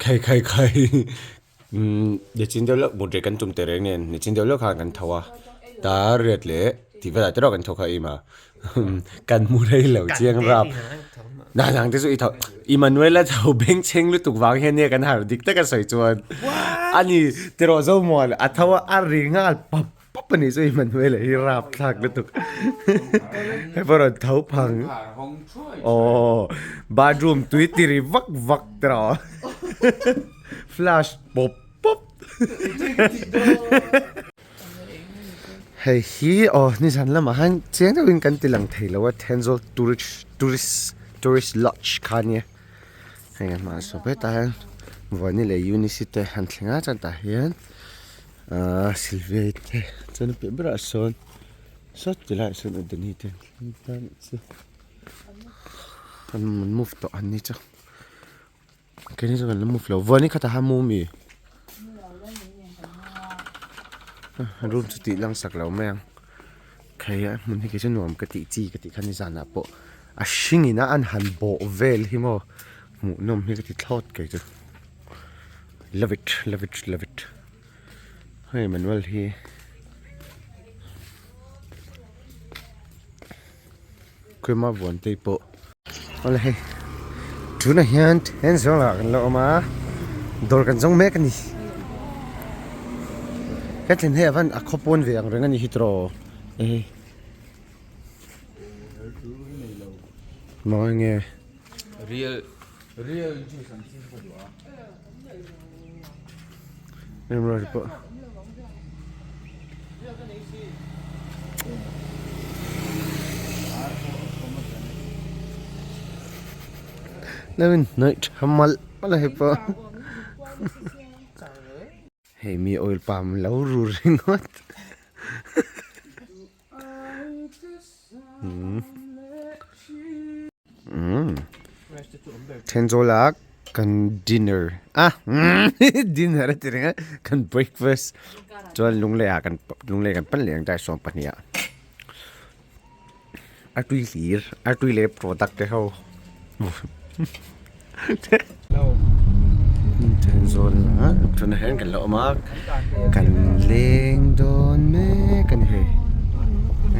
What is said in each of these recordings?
Khai khai khai umm nichin deuh lawk mut reh kan tum tehreng nen nichin deuh lawk khan kan tho a dar riat leh tih velah te erawh kan tho kha em a kan mu rei lo chiang rap na nang te chu i tho Emmanuel a tho bengchheng lutuk vang hian nia kan harh dik taka sawi chuan ani tiraw Zomuan a tho a a ri nghal pap pap a nih chu Emmanuel a hi rap thlak lutuk hei pawh rawn tho phang aw bathroom tui ti ri vak vak tiraw flash pawp pawp hei hi aw nizan lamah hian chiang deuhin kan ti lang thei lo a Thenzawl tourist tourist tourist lodge kha ania hei a hmaah saw hetah hian Vawni leh Eunice te an thleng a chuan tah hian ahh Sylvia te chuan a piah berah sawn saw ti laiah sawn Adani te an thleng ta anih chu an move tawh an ni chu. Keini chu kan la move lo Vawni khatah khan mu mi room chu tih lang sak lo mai ang khai a hmun hi kei chu nuam ka tih chi ka tih kha ni zanah pawh a hring in a an han bawh vel hi maw hmuh nawm hi ka ti thlawt kei chu love it love it love it hei manual hi Krima vuan te pawh awle hei tunah hian then zawng ah kan la awm a dawr kan zawng mek a ni ka thlen hei avan a khaw pawn ve ang reng a ni hi tiraw e mawi nge real real juice ang chi ka duh a Remruati pawh lo in hnawih tha malh malh a hei pawh hei mi oil palm lo ru ringawt Thenzawl ah kan dinner ah dinner a ti reng a kan breakfast chuan lunglei ah kan lunglei kan pan leh ang dai 12 ah a tui hlir a tui leh product te ho Thenzawl ah tunah hian kan la awm a kan leng dawn mek a ni hei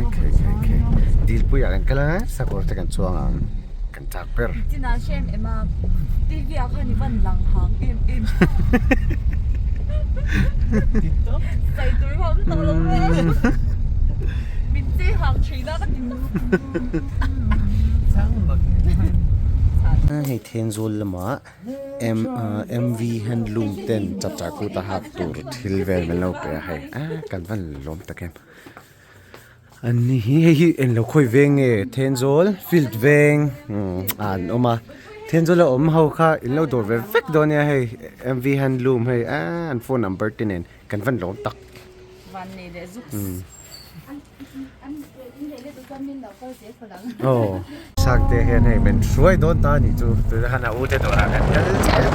okay okay okay dilpui ah kan kal a sakawr te kan chuang ang kan chak ber Hei Thenzawl lamah M MV handloom ten chapchar kut a hak tur thil vel min lo pe a hei ah kan van lawm tak em an ni hi hei hi englo khawi veng nge Thenzawl field veng ah an awm a Thenzawl a awm ho kha in lo dawr ve vek dawn nia hei MV handloom hei ah an phone number te nen kan van lawm tak. Aw Sangte hian hei min hruai dawn ta a nih chu tunah khan a u te dawrah kan kal chiah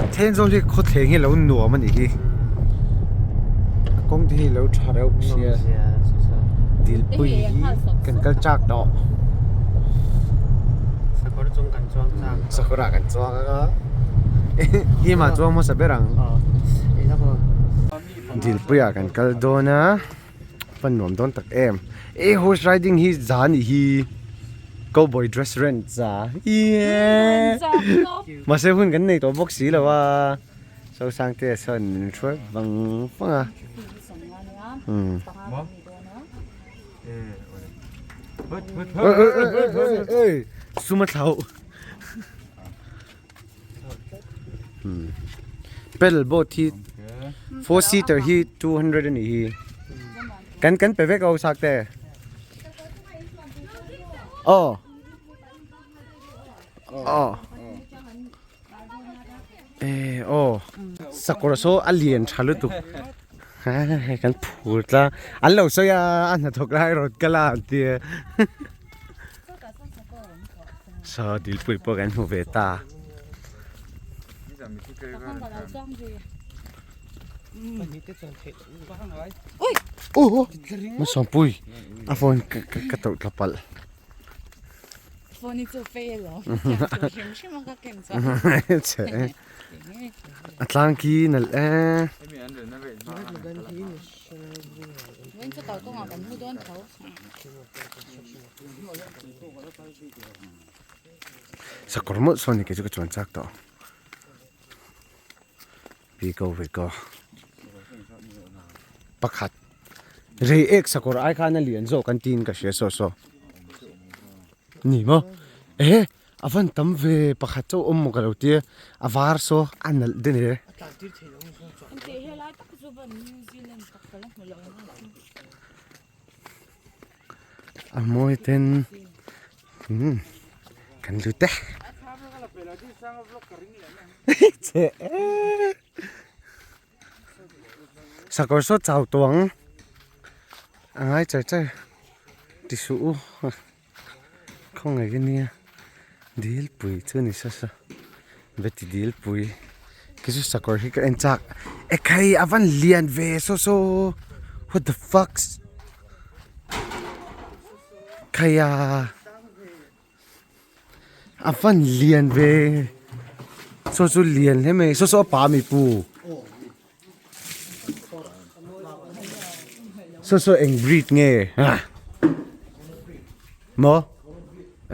a Thenzawl hi khawthleng hi lo nuam a nih hi a kawng te hi lo tha reuh sia dilpui hi kan kal chak tawh Sakawr chung kan chuang chak Sakawr ah kan chuang anga him ah chuang hmasa ber ang. Dilpuiah kan kal dawn a fan nuam dawn tak em e horse riding hi za anih hi cowboy dress rent za iee mahse hun kan nei tawh bawk si lo a Sosangte sawn min hruai vang vang a umm sum a thlauh Pedal boat hi four seater hi 200 a nih hi kan kan pe vek a sak te aw aw e aw sakawr saw a lian tha lutuk hei kan phur tlang an lo sawi a a hnathawk lai rawn kal a an tia. Saw dilpui pawh kan hmu ve ta. Masawmpui a phone ka tawrh tla palh. phone hi chu pei alawm thiam tur hrim hrim a ka ken chuan. Che a tlang khi nalh e. Vawiin chu kalkawngah kan mu dawn tho. Sakawr mawlh sawn ni kei chu ka chuan chak tawh. We go we go pakhat rei ek sakawr ai khan a lian zawk an tiin ka hria saw saw ni maw eh a van tam ve pakhat chauh awm maw ka lo tia a var saw a nalh den e. A mawi ten umm kan lut e che e sakawr saw chau tawh ang a ngai char char ti suh u khawngaih ka nia dilpui chu ni sa sa veti dilpui khi chu sakawr hi ka en chak ekhai a van lian ve saw saw what the fucks khaia a van lian ve saw chu lian hle mai saw saw a pa mi pu saw saw eng breed nge maw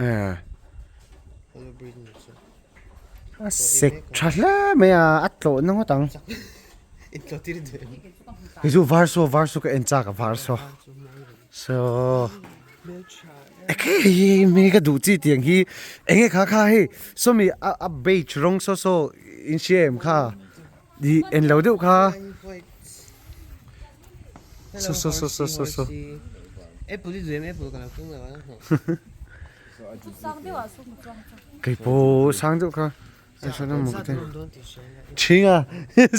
eh a sek tha hle mai a a tlawh na ngawt ang hei chu var saw var saw ka en chak a var saw saw ekhei hei hi mi ka duh chi tiang hi eng nge kha kha hei sawmi a a beige rawng saw saw in hria em kha ih en lo deuh kha saw saw saw saw saw saw. Kei pawh sang deuh kha Ṭhing a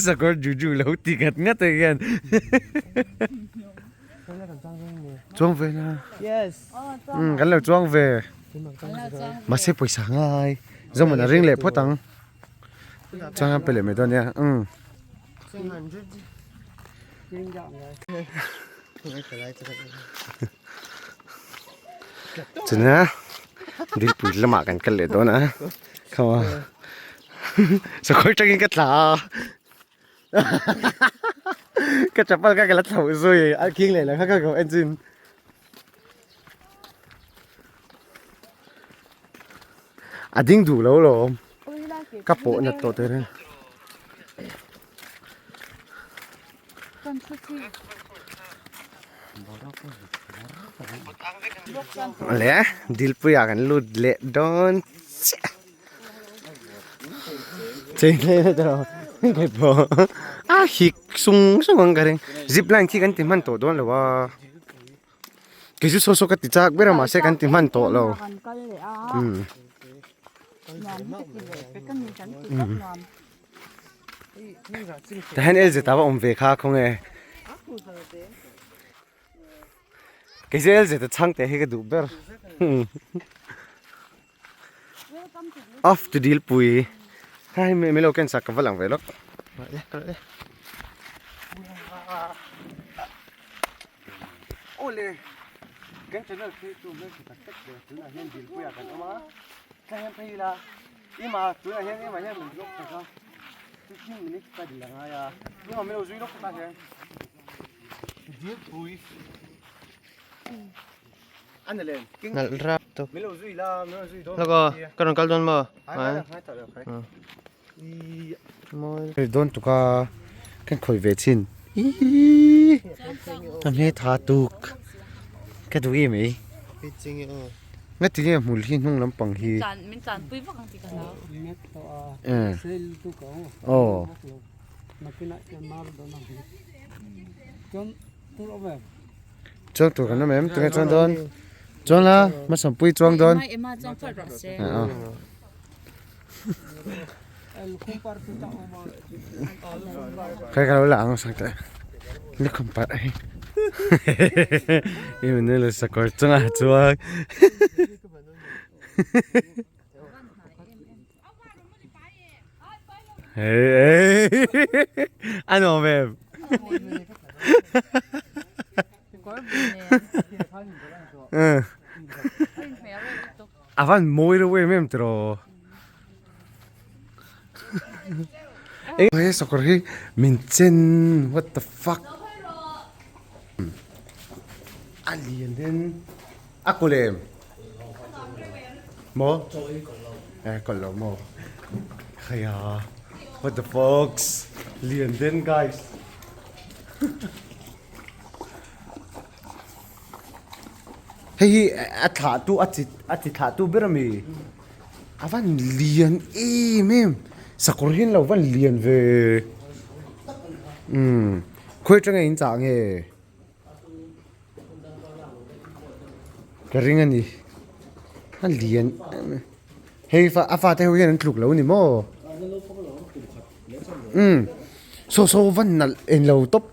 sakawr juju lo ti ngat ngat ah hian chuang ve na umm kan lo chuang ve mahse pawisa ngai zawng a ring leh phawt ang chuan an pe leh mai dawn nia umm. Chuna dilpui lamah kan kal leh dawn a khaw sakawr tangin ka tla a ka chapal kha ka la thlauh zui a khing leh la kha ka ko en chin a ding duh lo lawm ka pawh nat tawh teh reng. Le dilpuiah kan lut leh dawn chiah chei hle na te hei pawh a hik sung sung ang ka ring zip line khi kan ti hman tawh dawn lo a kei chu saw saw ka ti chak ber a mahse kan ti hman tawh lo umm. Tah hian LZ a va awm ve kha khawnge kei chu LZ a chhang teh hi ka duh ber off to dil pui hei mi lo ken sak ka va lang ve lawk awle kan channel khi chu hmeltha tak tak ve tunah hian dilpuiah kan awm a tah hian phei ila. Ima tunah hian Ima hian min vlog sak a 15 minutes ka dil a ngai a Ima min lo zui lawk tah hian Dilpui a na len king Nalh rap tawp min lo zui la min lo zui dawn Hlawk aw ka rawn kal dawn maw Ai ngai tak lo khai Mawi Dawn tuk a kan khawih ve chin Iiii a hmetha tuk ka duh em ei. Nga ti nge hmul hi hnung lampang hi. Min tlan pui vak ang tih ka hlau. Aw. Chuang tur kan awm em? Tunge chuang dawn? Chuang la, hmasam pui chuang dawn. Emma chuang phawt rawh se. Khai ka lo la ang sak teh. Lukhum parh hi. I min le sakawr chungah chuan. Hey hey. A nuam em? A van mawi reuh em em tiraw. He sakawr hi min chen what the fuck. A lian hian a kawlh em? Maw? Eh kawlh lo maw? Khaia what the fucks lian den guys. Hei hi a thlah tu a chi a chi thlah tu ber ami a van lian em em sakawr hian lo van lian ve umm khawi atanga in chah nge ka ring ani a lian em em hei a fate ho hian an tluk lo a ni maw umm saw saw van nalh englo tawp.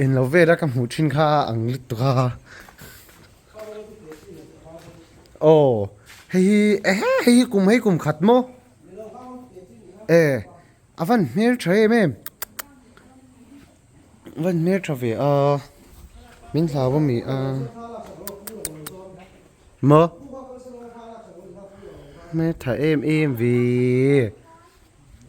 Englo vel a ka hmuh thin kha a ang lutuk a aw hei hi ehe hei hi kum hei kum khat maw e a van hmel tha em em a van hmel tha ve a min hlau a mi a maw hmel tha em em ve.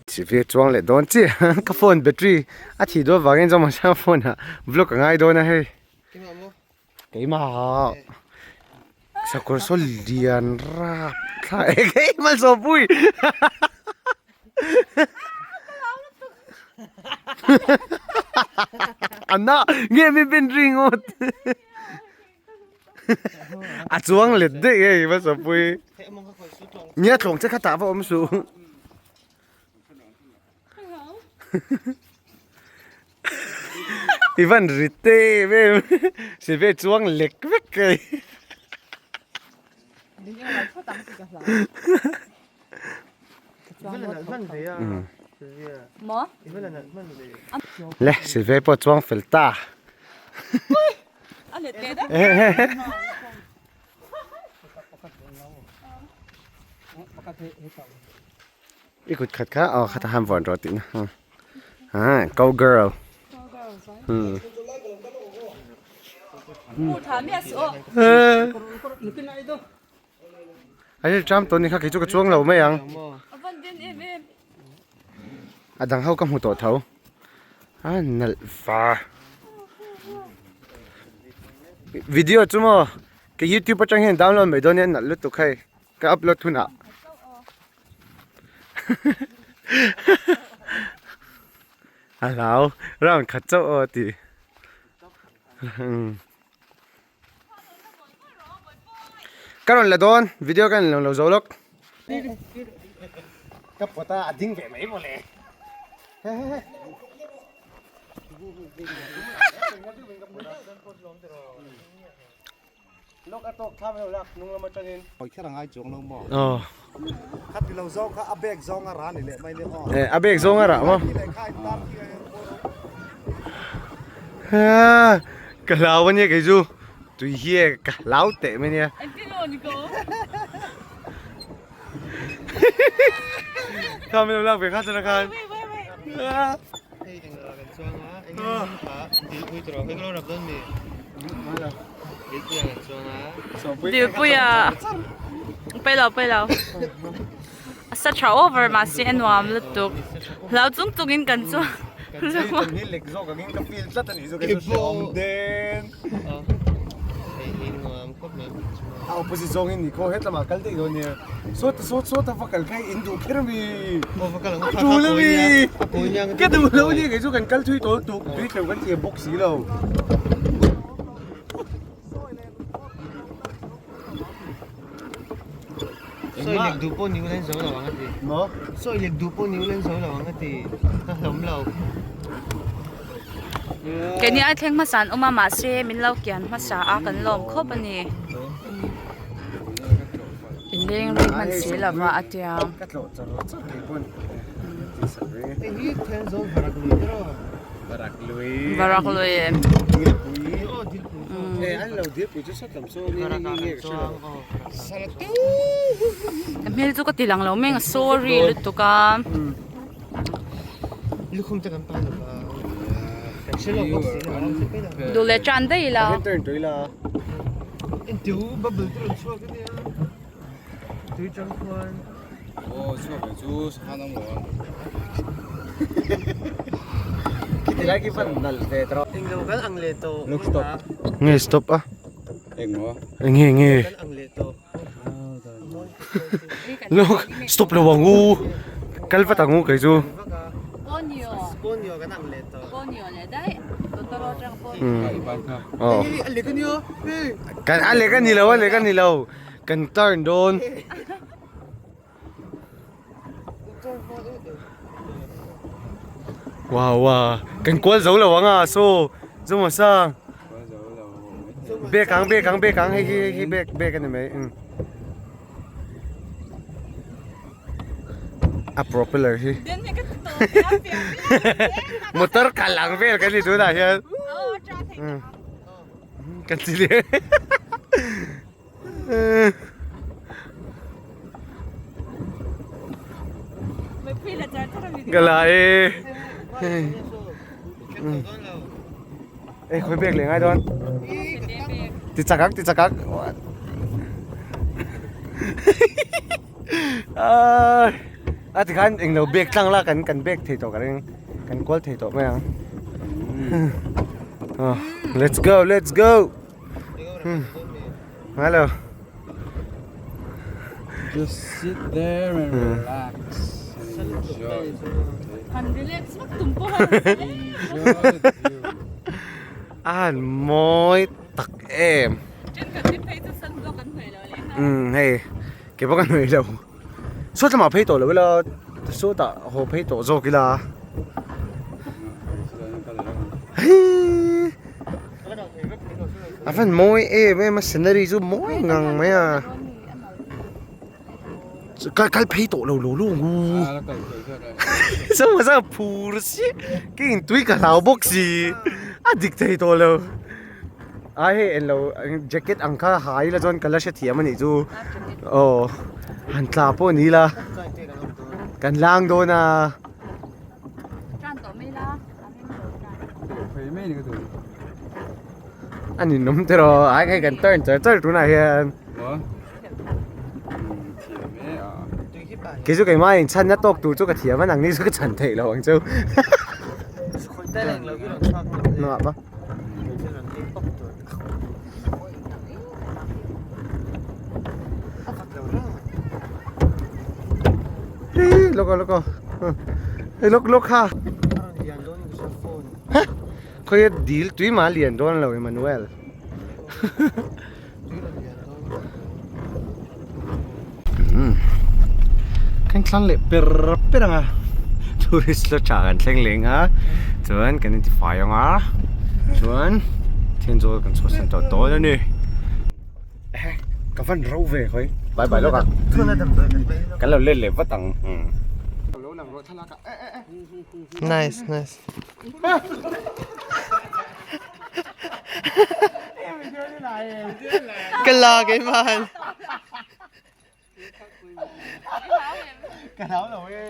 Sivir chuang leh dawn chiah ka phone battery a thih dawn vangin zawng mahse phone ah vlog a ngai dawn a hei keimah sakawr saw lian rap thla eng eng malsawmpui a na nge mi ben ringawt a chuang let daih hei hmasapui nia tlawng che kha tah va awm suh i van ri te em em si ve chuang lek vek hei le si ve pawh chuang fel ta. I kut khat kha aw khat a han vawn rawh tihna ah go girl a rilṭam tawh ni kha kei chu ka chuang lo mai ang a dang ho ka hmu tawh tho a nalh va video chu maw ka youtube atang hian download mai dawn nia nalh lutuk hei ka upload hunah a hlau round khat chauh aw a ti. Ka rawn la dawn video ka en lo zo lawk. Ka pawt a a ding ve mai mawle. Lawk a tawk thlam lo lak hnung lam atangin. Hawi kher a ngai chuang lo maw? Aw. Kha ti lo zawng kha a bag zawng a rah ni leh mai nia aw. Eh a bag zawng a rah maw? Ka hlau ania kei chu tui hi e ka hlau teh mai ania. Kha min lo lak ve kha chana khan. Dilpuia pailo pailo a sa tha over mahse a nuam lutuk hlau chung chung in kan chuang A opposite zawng in ni khaw hetlama kal daih dawn nia sawta sawt sawta va kal kha in duh kher ami a tul ami ka duh lo ania kei chu kan kal thui tawh tuk tui tleu kan thiam bawk si lo. Sawi lek duh pawh ni ula zo lo ang a ti. Maw? Sawi lek duh pawh ni ula zo lo ang a ti. Ka hlawm lo. Keini ai thleng hmasa an awm a mahse min lo kian hmasa a kan lawm khawp a ni. Inleng rei hman si lova a tia. Ka tlawh char char thei pawn. Hei hi Thenzawl Varak lui te rawh. Varak lui. Varak lui. Dilpui. Eh an lo dilpui chu sawt lam saw ni nge nge ka hre lo. Ka hmel chu ka ti lang lo meng a sorry lutuk a. Lukhum te kan pan lo va. Kan hre lo bawk si lo. Duh leh tan daih ila. Kan turn tawh ila. Entiu bubble te rawn chhuak ania. Tui tang khuan. Aw chhuak ve chu sangha an awm lo a. Khiti lai khi van nalh ve tawh. Englo kan ang leh tawh. Look stop. Nge stop a? Eng maw? Nge nge. Kan ang leh tawh. Look stop lo ang u. Kal vat ang u kei chu. Ponyo. Ponyo kan ang leh tawh. Ponyo leh daih. Totoro atang ponyo. Aw. A lek a nia. Hey. Kan a lek a ni lo a lek a ni lo. Kan turn dawn. Wow wow kan kual zo lo ang a saw Zuma sang bag ang bag ang bag ang hei hi hei hi bag bag a ni mai umm a propeller hi motor kal ang vel kan ni tunah hian kan ti leh. Ka la e e khoi bek leh ngai dawn ti chak ang ti chak ang a tikhan englo bek tlang la kan kan bek thei tawh ka ring kan kual thei tawh mai ang let's go let's go. Hello. Just sit there and relax and enjoy. Han relax vak tum pawh a Enjoy the view. A han mawi tak em. Thenkhat hi phei chu sunblock an hnawih lo leh nghal. Umm hei ke pawh ka hnawih lo. Saw lamah phei tawh lo ila sawtah haw phei tawh zawk ila. Hei a van mawi em em a scenery chu mawi ngang mai a kal kal phei tawh lo lo lo ngu sangha sangha phur si ke in tui ka hlau bawk si a dik thei tawh lo a hei englo jacket ang kha ha ila chuan ka la hrethiam a nih chu aw han tla pawh ni ila kan lang dawn a. A ninawm te rawh ai hei kan turn char char tunah hian kei chu keimah in chhanna tawk tur chu ka thiam a nangni chu ka chhan theih loh ang chu Lawk aw lawk aw hei lawk lawk kha ha khawi dil tui mah a lian dawn lo Emmanuel kan thlang leh per per ang a tourist la tha kan thleng leh ang a chuan kan intifai ang a chuan Thenzawl kan chhuahsan tawh dawn a ni. Ka van ro ve khawi. Bye bye lawk a. Kan lo let leh vat ang. Nice nice. Ka la keimah. Ka hlau lo e.